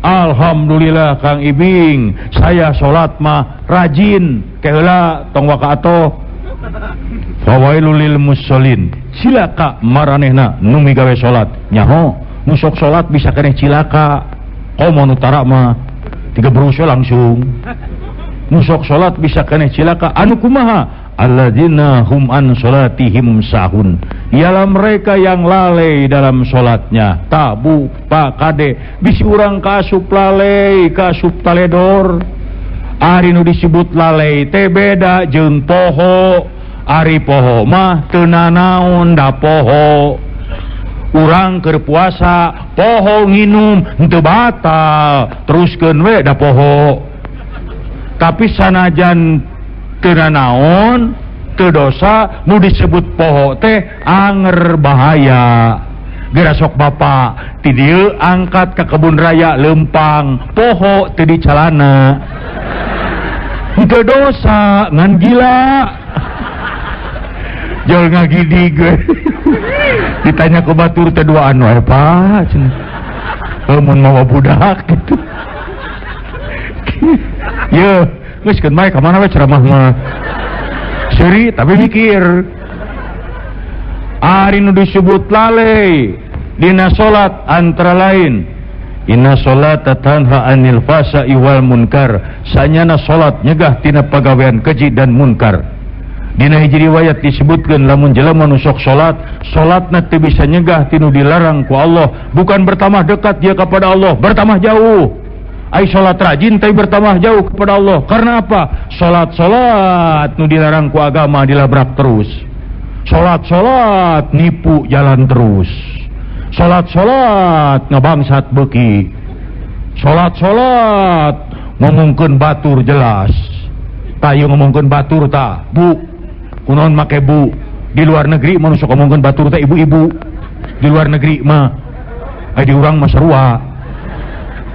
Alhamdulillah Kang Ibing, saya salat mah rajin, keheula tong waka atoh. Fawailul lil musallin. Cilaka maranehna nu migawe salat. Nyaho, nu sok salat bisa keneh cilaka. Komo nu tara mah tiga berusyo langsung. Nu sok salat bisa keneh cilaka. Anu kumaha? Alladzina hum an salatihim sahun. Ialah mereka yang lalai dalam salatnya. Tabu pak kade bisi urang kasup lalai, kasup taledor. Ari nu disebut lalai teh beda jeung poho. Ari poho mah teu nanaon da poho. Urang keur puasa poho nginum henteu batal, teruskeun we da poho. Tapi sanajan teu nanaon, teu dosa, nu disebut poho teh anger bahaya. Geura sok bapak ti dieu angkat ka kebun raya lempang, poho teu dicalana. Henteu dosa ngan gila. Jol ngagidig we. Ditanya ku batur teh duaan wae Pak cenah. Mun mawa budak gitu. Yeuh, geus keun bae ka mana we ceramah mah. Seuri tapi mikir. Ari nu disebut lalai dina salat antara lain inna salata tanha anil fahsya'i wal munkar, sanyana salat nyegah tina pagawean keji dan munkar. Dina hiji riwayat disebutkeun lamun jelema nu sok salat, salatna teu bisa nyegah tinu dilarang ku Allah, bukan bertambah dekat dia kepada Allah, bertambah jauh. Ai salat rajin tapi bertambah jauh kepada Allah. Karena apa? Salat-salat nu dilarang ku agama dilabrak terus. Salat-salat nipu jalan terus. Salat-salat ngabangsat beuki. Salat-salat ngomongkeun batur jelas. Tah ieu ngomongkeun batur tah, Bu. Kunaon make bu? Di luar negeri mah nu sok ngomongkeun batur teh ibu-ibu. Di luar negeri mah ai di urang mah sarua.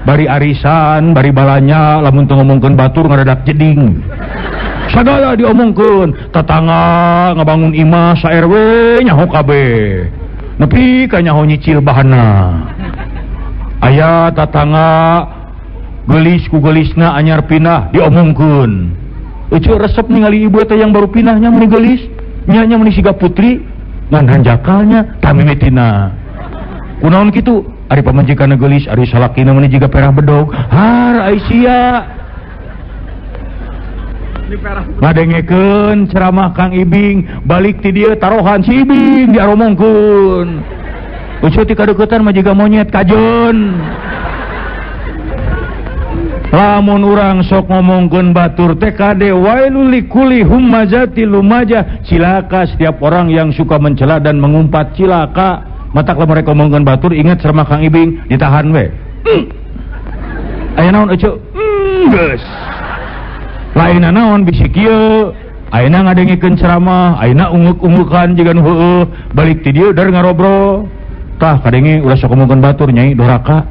Bari arisan, bari balanya lamun teu ngomongkeun batur ngadadak jeding. Sagala diomongkeun, tetangga ngabangun imah sa RW nyaho kabeh. Nepi ka nyaho nyicil bahanna. Aya tetangga geulis ku geulisna anyar pindah diomongkeun. Euceu resep ningali ibu teh yang baru pindahnya meni geulis, nya nya meni siga putri, ngan hanjakalnya tamimitina. Kunaon kitu? Ari pamajikanna geulis, ari salakina meni jiga perah bedog. Har ai sia. Ngadengekeun ceramah Kang Ibing, balik ti dieu tarohan si Ibing diaromongkeun. Euceu ti kadeuketan mah jiga monyet kajeun. Lamun urang sok ngomongkeun batur teh kade wailul likulli humazati lumajah, cilaka setiap orang yang suka mencela dan mengumpat, cilaka. Matak lamun rek ngomongkeun batur ingat ceramah Kang Ibing ditahan we. Aya naon euceu? Geus. Lain naon bisi kieu, ayeuna ngadengekeun ceramah, ayeuna unggeuk-unggukan jiga nu heueuh, balik ti dieu dar ngarobrol. Tah kadenge ulah sok ngomongkeun batur nyai doraka.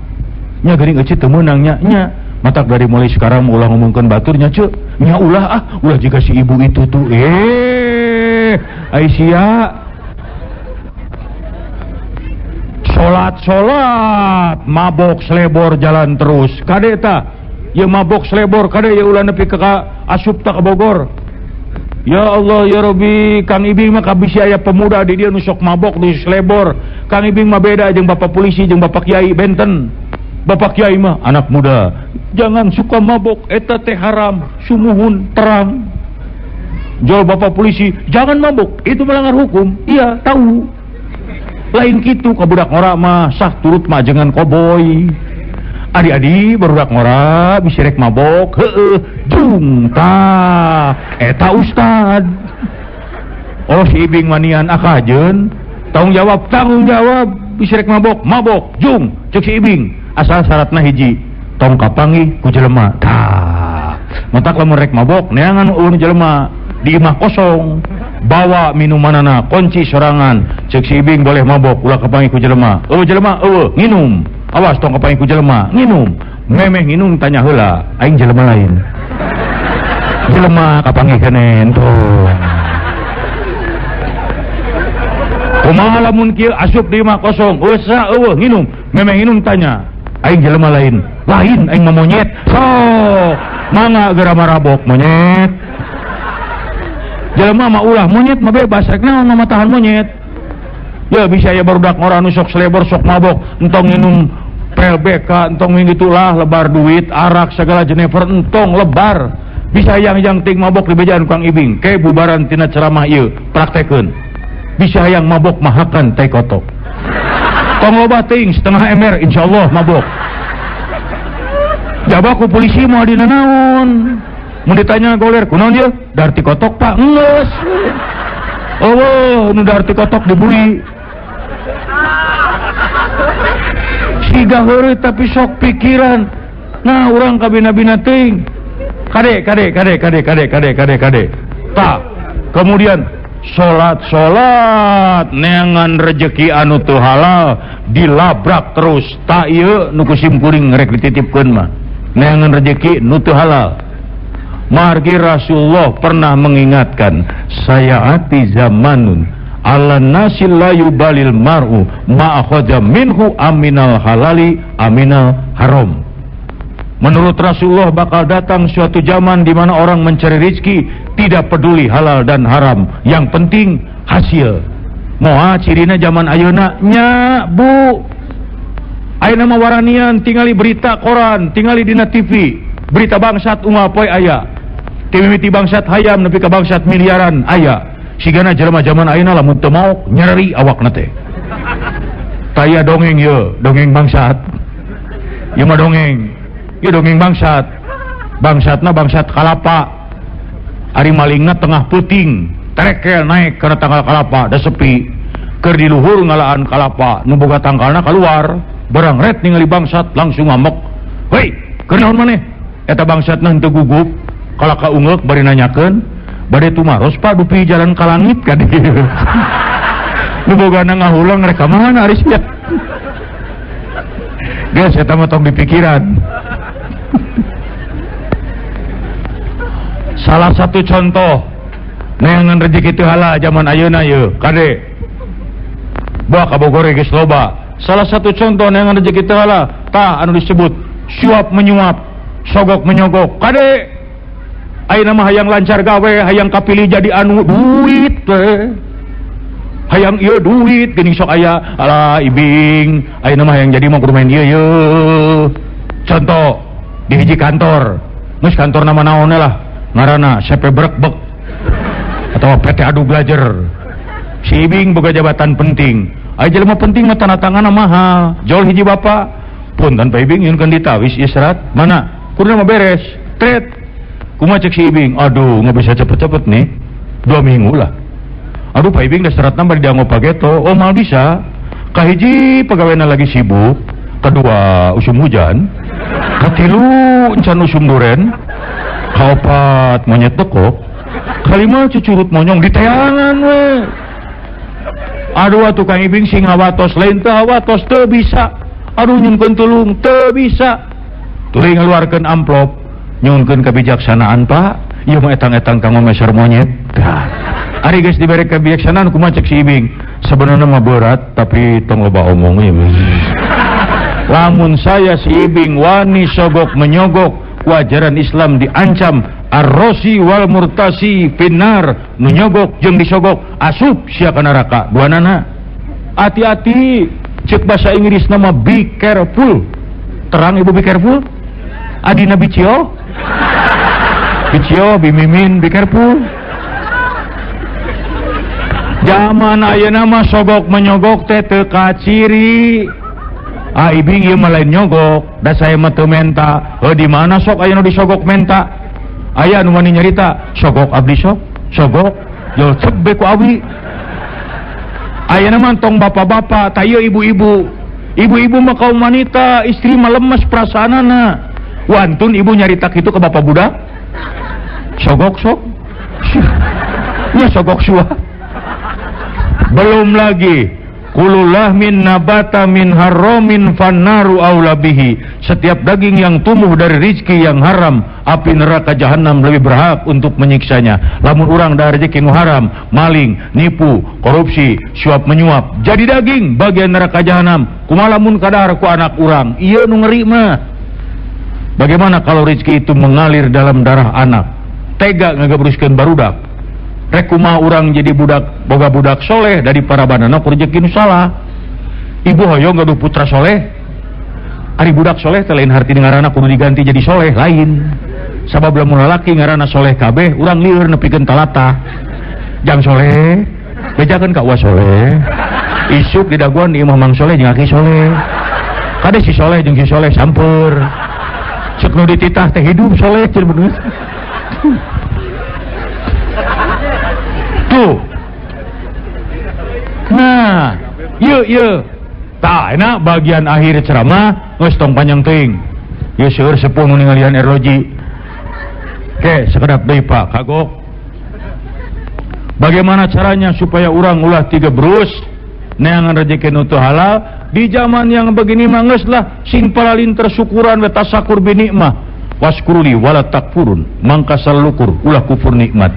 Nya geuning euceu teu meunang nya nya. Matak dari mulai sekarang ulah ngomongkeun baturnya ceu, nya ulah ah, ulah jika si ibu itu tuh. Aisyah salat-salat mabok selebor jalan terus. Kade ta, ye mabok selebor kade ye ulah nepi ka asup ta ka Bogor. Ya Allah ya Rabbi, Kang Ibing mah kabisi aya pemuda di dieu nu sok mabok di selebor. Kang Ibing mah beda jeung bapak polisi jeung bapak kiai benten. Bapak kiai mah anak muda, jangan suka mabok, eta teh haram, sumuhun terang. Jol bapak polisi, jangan mabok, itu melanggar hukum. Iya, tahu. Lain kitu ka budak ngora mah sah turut mah jangan koboy. Adi-adi barudak ngora bisi rek mabok, heueuh, jung tah, eta ustad. Oh si Ibing manian akajeun, tanggung jawab, bisi rek mabok, mabok, jung, cek si Ibing. Asal syaratna hiji, tong kapanggih ku jelema. Tah, matak lamun rek mabok neangan eueun jelema di imah kosong, bawa minumanana, kunci sorangan. Cek si Ibing boleh mabok ulah kapanggih ku jelema. Eueuh jelema, eueuh nginum. Awas tong kapanggih ku jelema, nginum. Memeh nginum tanya heula, aing jelema lain. Jelema kapanggih keneh entong. Kumaha lamun kieu asup di imah kosong, eueuh sa eueuh nginum. Memeh nginum tanya, aing jelema lain. Lain aing mah monyet. Sok, mangga geura marabok monyet. Jelema mah ulah, monyet mah bebas rek naon mah tahan monyet. Ya bisa ya barudak ngora nu sok selebor sok mabok, entong minum pel BK, entong gitulah lebar duit, arak segala jenever entong lebar. Bisa yang ting mabok di bejaan Kang Ibing, ke bubaran tina ceramah ieu, praktekeun. Bisa yang mabok mahakan teh kotok. Tong loba teuing setengah ember insyaallah mabok. Jaba ku polisi moal dina naon. Mun ditanya goler kunaon ieu? Darti kotok Pak, geus. Oh, nu dahar tikotok dibui. Siga heureuy tapi sok pikiran. Nah, urang kabina-bina teuing. Kade kade kade kade kade kade kade kade. Tah, kemudian salat-salat neangan rejeki anu teu halal dilabrak terus. Tak ieu nu ku simkuring rek dititipkeun mah. Neangan rejeki nu teu halal. Margi Rasulullah pernah mengingatkan, sayaati zamanun ala nasil la yubalil mar'u ma akhadha minhu aminal halali aminal haram. Menurut Rasulullah bakal datang suatu zaman di mana orang mencari rezeki tidak peduli halal dan haram, yang penting hasil. Moal cirina zaman ayeuna nya bu. Ayeuna mah waranian tingali berita koran, tingali dina TV, berita bangsat unggal poe aya. Timimiti bangsat hayam nepi ka bangsat miliaran aya. Sigana jelema zaman ayeuna lamun teu maok nyeri awakna teh. Taya dongeng ye, dongeng bangsat. Ieu mah dongeng. Ieu dongeng bangsat. Bangsatna bangsat kalapa. Ari malingna tengah peuting, terekel naik kana tangkal kalapa, da sepi. Keur di luhur ngalaan kalapa, nu boga tangkalna kaluar, barang ret ningali bangsat langsung ngamuk. Hei, keur naon maneh? Eta bangsatna henteu gugup. Kala kaungeuk bari nanyakeun, bade tumaros Pak dupi jalan ka langit ka dieu. Nu bogana ngahulang rek ka mana ari sia. Geus eta mah tong dipikiran. Salah satu contoh neangan rezeki teu halal zaman ayeuna yeuh, kade. Buah ka Bogor geus loba. Salah satu contoh neangan rezeki teu halal tah anu disebut suap menyuap, sogok menyogok. Kade. Ayeuna mah hayang lancar gawe, hayang kapilih jadi anu duit teh. Hayang ieu duit geuning sok aya, alah ibing, ayeuna mah hayang jadi mah kudu main ieu yeuh. Contoh di hiji kantor, geus kantor nama naon lah, ngaranna CP Brekbek atau PT Adu Belajar. Si ibing boga jabatan penting. Aya jelema penting mah tanda tanganna mahal. Jol hiji bapak, punten Pak Ibing nyunkeun ditawis ieu serat, mana? Kudu mah beres. Tret. Kumaha cek si Ibing? Aduh, nggak bisa cepet-cepet nih. 2 minggu lah. Aduh, Pak Ibing dah seratna bari dianggo pageto. Oh, mal bisa. Kahiji pegawainya lagi sibuk. Kedua, usum hujan. Katilu, encan usum duren. Kaopat, monyet tekok. Kalima, cucurut monyong diteangan we. Aduh, atuh Kang Ibing sing hawatos lain teu hawatos teu bisa. Aduh, nyunkeun tulung teu bisa. Tuluy ngaluarkeun amplop. Nyunkeun kebijaksanaan Pak, ieu mah etang-etang kanggo meser monyet. Ari geus dibere kebijaksanaan kumaha cek si Ibing? Sebenarnya mah berat tapi tong loba omong ieu. Lamun saya si Ibing wani sogok menyogok, ku ajaran Islam diancam arrosi wal murtasi finnar, nu nyogok jeung disogok asup sia ka neraka duanana. Hati-hati, cek bahasa Inggris nama be careful. Terang ibu be careful? Adina bicio? Bicio, bimimin, be careful. Zaman ayeuna mah sogok menyogok teh teu kaciri. Ah ibing ieu mah lain nyogok, da saya mah teu menta. Heuh di mana sok aya nu disogok menta? Aya nu wani nyarita, sogok abdi sok, sogok, jol cep be ku awi. Ayeuna mah tong bapak-bapak, tah ieu ibu-ibu. Ibu-ibu mah kaum wanita, istri mah lemes perasaanana. Wantun ibu nyarita kitu ke bapak budak? Sogok sok. Ya sogok suah. Belum lagi kulullah min nabata min haramin fannaru aulabihi. Setiap daging yang tumbuh dari rizki yang haram, api neraka jahanam lebih berhak untuk menyiksanya. Lamun urang dari rezeki nu haram, maling, nipu, korupsi, suap menyuap, jadi daging bagian neraka jahanam. Kumaha lamun kadahar ku anak urang? Ieu nu ngeri mah. Bagaimana kalau rezeki itu mengalir dalam darah anak? Tega ngagabruskeun barudak. Rek kumaha urang jadi budak, boga budak soleh dari para banana ku rezeki nu salah. Ibu hoyong gaduh putra soleh. Ari budak soleh teh lain harti ngaranna kudu diganti jadi soleh, lain. Sabab lamun lalaki ngaranna soleh kabeh, urang lieur nepikeun talata. Jang soleh, bejakeun ka uwa soleh. Isuk didaguan di imah Mang Soleh jeung aki soleh. Kade si soleh jeung si soleh sampeur. Cek nu dititah teh hidup soleh cenah bener. Tuh. Yeuh yeuh. Tah enak bagian akhir ceramah geus tong panjang teuing. Yeuh seueur sepuh nu ningalian erloji. Oke, sekedap deui Pak, kagok. Bagaimana caranya supaya urang ulah tiga berus neangan rezeki nu teu halal di zaman yang begini mah geus lah sing palalin tersyukuran we tasakur bi nikmah waskuruli wala takfurun mangka salukur ulah kufur nikmat.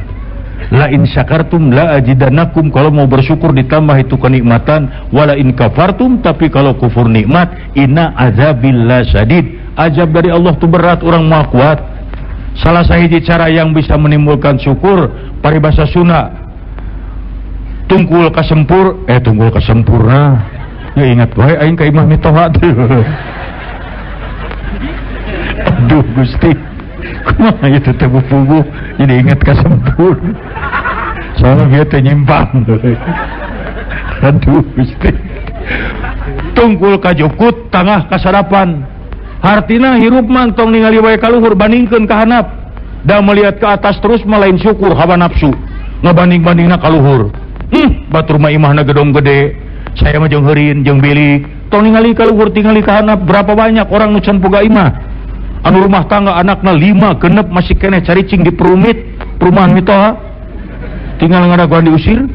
La in syakartum la ajidannakum, kalau mau bersyukur ditambah itu kenikmatan, wala in kafartum, tapi kalau kufur nikmat inna azabillah syadid, azab dari Allah tuh berat, orang mau kuat. Salah sahiji cara yang bisa menimbulkan syukur paribasa Sunda tungkul kasempur, tungkul kasempurna ya ingat wae aing ka imah mitoha teh. Aduh Gusti, kumaha ieu teh bupuguh jadi ingat kasempur soalnya ieu teh nyimpang. Aduh Gusti, tungkul kajukut tangah kasarapan, hartina hirup mah tong ningali wae ka luhur, bandingkeun ka handap, da melihat ke atas terus mah lain syukur, hawa nafsu ngabanding-bandingna ka luhur. Batur mah imahna gedong gede, saya mah jeung heurin jeung bilik, tong ningali ka luhur tingali ka handap. Berapa banyak orang nu can boga imah, anu rumah tangga anakna 5 genep masih keneh caricing di perumit perumahan mitoha, tinggal ngadaguan diusir.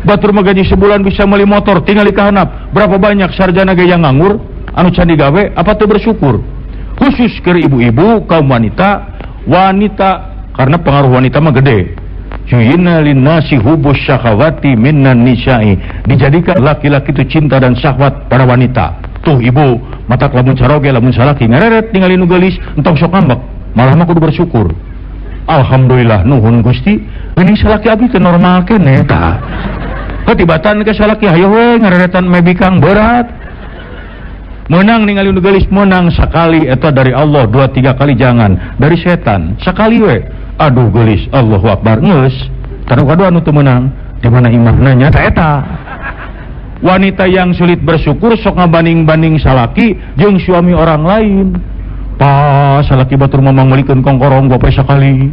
Batur mah gaji sebulan bisa beli motor, tingali ka handap. Berapa banyak sarjana ge yang nganggur anu can digawe, apa teu bersyukur? Khusus ke ibu-ibu kaum wanita, wanita karena pengaruh wanita mah gede. Yuyina linnasi hubus syahawati minan nisa'i, dijadikan laki-laki itu cinta dan syahwat pada wanita. Tuh ibu, matak lamun caroge lamun salaki ngareret ningali nu geulis entong sok ngambek, malah mah kudu bersyukur. Alhamdulillah nuhun Gusti, ini salaki abdi teh normal keneh tah. Ketibatan ke salaki hayo we ngareretan mebikang berat. Menang ningali nu geulis menang sekali eta dari Allah, 2 3 kali jangan, dari setan sekali we. Aduh geulis, Allahu Akbar geus. Tanu kadua anu teu meunang, di mana imahna nya ta eta. Wanita yang sulit bersyukur sok ngabanding-banding salaki jeung suami orang lain. Pa salaki batur mah mangmelikeun kongkorong gope sakali.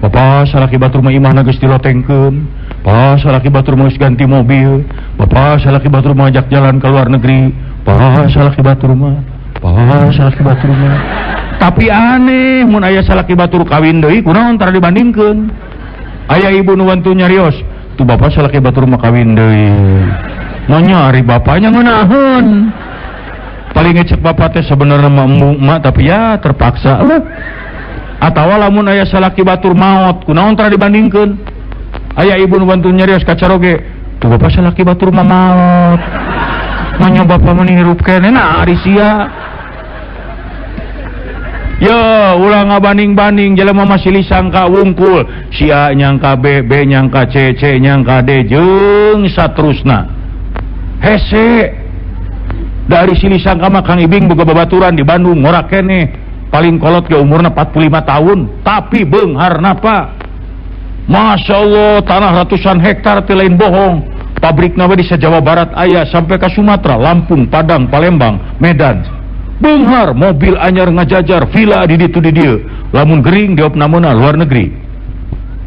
Bapa salaki batur mah imahna geus dilotengkeun. Pa salaki batur mah geus ganti mobil. Bapa salaki batur mah ajak jalan ke luar negeri. Pa salaki batur mah, pa salaki batur mah. Tapi aneh mun aya salaki batur kawin deui kunaon tara dibandingkeun. Aya ibu nu wantu nyarios, tuh bapa salaki batur mah kawin deui. Nanya ari bapanya ngeunaheun. Paling ngecek bapak teh sebenarnya mah embung emak tapi ya terpaksa lah. Atawa lamun aya salaki batur maot kunaon tara dibandingkeun. Aya ibu nu bantu nyarios ka caroge, tuh bapak salaki batur mah maot. Nanya bapak mah hirup keneh nah ari sia. Yo ulah ngabanding-banding jelema masih sangka wungkul, si A nyangka B, B nyangka C, C nyangka D jeung saterusna. Hese dari sini sangka mah Kang Ibing boga babaturan di Bandung ngorak keneh, paling kolot ge umurna 45 tahun tapi beungharna Pak. Masya Allah, tanah ratusan hektar teh lain bohong. Pabrikna we di Jawa Barat aya sampai ke Sumatera, Lampung, Padang, Palembang, Medan. Beunghar, mobil anyar ngajajar, villa di ditu di dieu. Lamun gering diopnamena luar negeri.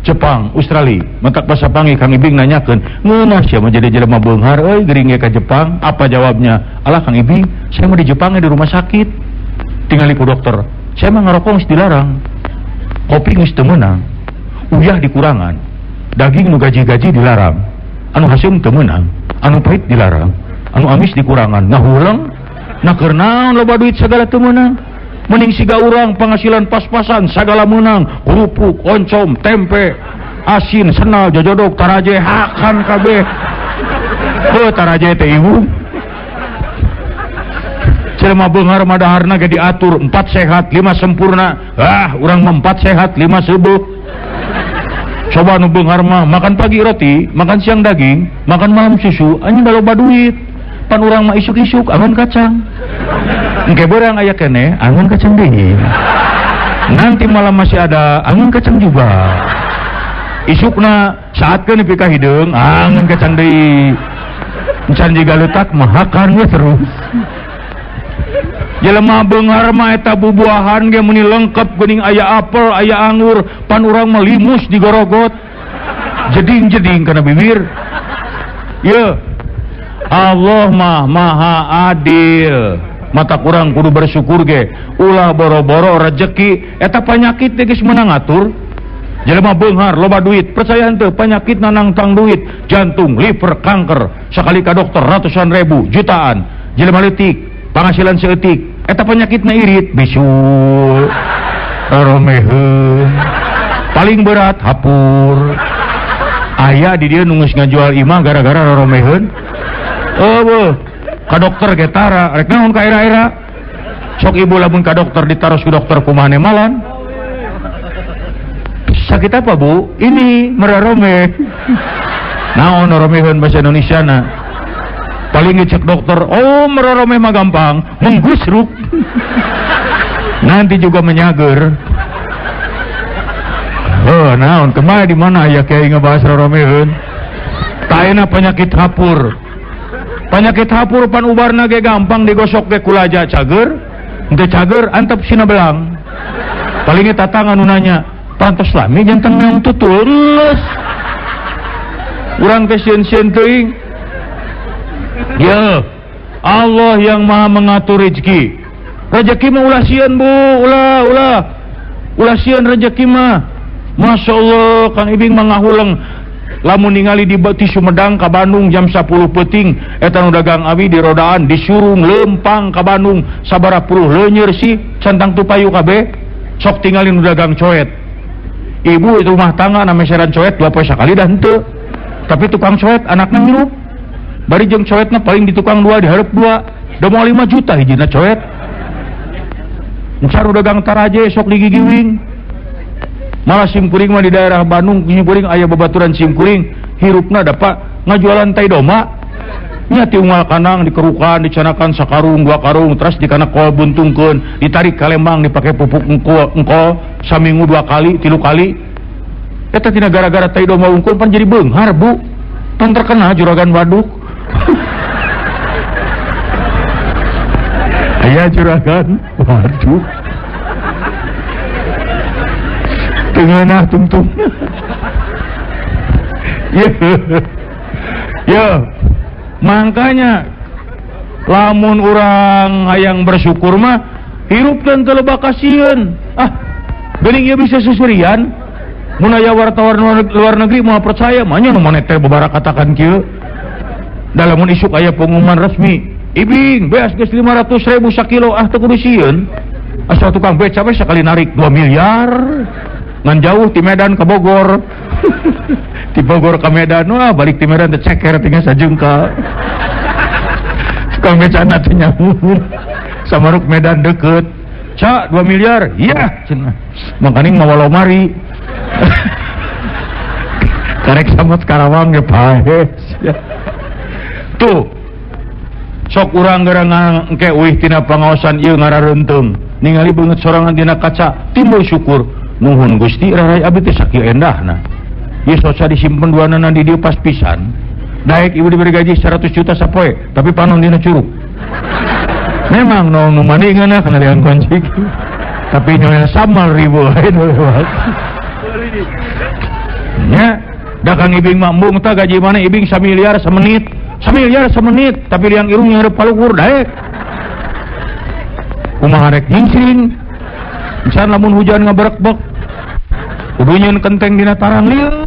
Jepang, Australia, mentak basa pangi Kang Ibing nanyakeun, ngeunah sia mah jadi jelema beunghar euy gering ge ka Jepang. Apa jawabnya? Alah Kang Ibing, saya mah di Jepang di rumah sakit. Tingali ku dokter. Saya mah ngarokok geus dilarang. Kopi geus teu meunang. Uyah dikurangan. Daging nu gaji-gaji dilarang. Anu haseum teu meunang, anu pahit dilarang, anu amis dikurangan. Ngahuleng. Nah keur naon loba duit sagala teu meunang. Mending siga urang penghasilan pas-pasan sagala meunang, kerupuk, oncom, tempe, asin, senal, jojodok, taraje, hakan kabeh. Heuh taraje teh ibu. Jelema beunghar mah daharna ge diatur 4 sehat, 5 sempurna. Ah, urang mah 4 sehat, 5 seubeuk. Coba nu beunghar mah makan pagi roti, makan siang daging, makan malam susu, anjing loba duit. Pan urang mah isuk-isuk angon kacang. Engke beurang aya keneh angon kacang deui. Nanti malam masih ada angon kacang juga. Isukna saatkeun nepi ka hideung angon kacang deui. Encan jiga leutak mah hakan we terus. Jelema beunghar mah eta bubuahan ge meuni lengkap geuning aya apel, aya anggur, pan urang mah limus digorogot. Jeding-jeding kana bibir. Ye. Allah mah maha adil. Mata kurang kudu bersyukur ge. Ulah boro-boro rejeki eta penyakit teh geus meunang ngatur. Jelema beunghar loba duit, percaya henteu penyakit nangtang duit, jantung, liver, kanker, sakali ka dokter ratusan ribu, jutaan. Jelema leutik, panghasilan seeutik, eta penyakitna irit, bisul, romeheun. Paling berat hapur. Aya di dieu nu geus ngajual imah gara-gara roromeheun. Eueuh, ka dokter ge tara, rek naon ka era-era. Sok ibu lamun ka dokter ditaros ku dokter kumaha nemalan. Sakit apa bu? Ini merarome. Naon roromeheun bahasa Indonesia na. Paling ngecek dokter, oh merarome mah gampang, menggusruk. Nanti juga menyager. Oh, naon kemana di mana ya kiai ngebahas roromeheun? Taena penyakit hapur. Penyakit hapur pan ubarna ge gampang digosok ge kulaja cager, henteu cager antep sina belang. Paling tatangan nu nanya, pantes lami jantan meong tutul geus. Urang teh sieun-sieun teuing. Ya, Allah yang Maha mengatur rezeki. Rezeki mah ulah sieun bu, ulah ulah. Ulah sieun rezeki mah. Masya Allah, Kang Ibing mah ngahuleng. Lamun ningali di ti Sumedang ka Bandung jam 10 peuting, eta nu dagang awi di rodaan disurung lempang ka Bandung sabaraha puluh leunyer sih centang tupayu kabeh. Sok tingali nu dagang coet. Ibu itu rumah tangga na meseran coet 2 poe sakali dah henteu. Tapi tukang coet anakna ngirup. Bari jeung coetna paling di tukang 2 dihareup 2. Da moal 5 juta hijina coet. Encar dagang taraje sok digigiwing. Malah simkuring mah di daerah Bandung simkuring aya babaturan simkuring hirupna dapat ngajualan tai doma. Nya ti unggal kanang dikerukan dicanakan sakarung dua karung terus dikana kol buntungkeun ditarik ka Lembang dipake pupuk engkol saminggu 2 kali 3 kali. Eta tina gara-gara tai doma unggul pan jadi beunghar bu. Pan terkenal juragan waduk. Aya juragan waduk. Tengenah tungtung. Ya. Ya. Makanya lamun urang hayang bersyukur mah hirup dan teu loba kasieun. Ah, geuning ieu bisa seserian. Mun aya wartawan luar negeri moal percaya, mah nya nu moneter babara katakan kieu. Da lamun isuk aya pengumuman resmi, Ibing beas geus 500.000 sakilo, ah teu kudu sieun. Asal tukang beca we sakali narik 2 miliar. Ngan jauh ti Medan ke Bogor. Ti Bogor ke Medan, wah balik ti Medan teh ceker tinggal sajengka. Tukang becana teh nyamun. Samaruk Medan deket. Ca 2 miliar, iya cenah. Makaning mawa lomari. Karek sama Karawang ge paes. Tuh. Sok urang geura engke uih tina pangaosan ieu ngarareunteung. Ningali beungeut sorangan dina kaca, timbul syukur. Nuhun Gusti rarai abdi teh sakieu endahna. Ieu soca disimpen duanana di dieu pas pisan. Daek ibu diberi gaji 100 juta sapoe, tapi panon dina curug. Memang nu mani ngeunah kana liang kunci. Tapi nyonya samal ribu lain lewat. Nya, da Kang Ibing mah embung tah gaji mana Ibing samiliar semenit. Samiliar semenit, tapi liang irung nyareup paluhur daek. Kumaha rek nyingsing. Misalnya lamun hujan ngaberekbek, kudu nyeun kenteng dina tarang lieu.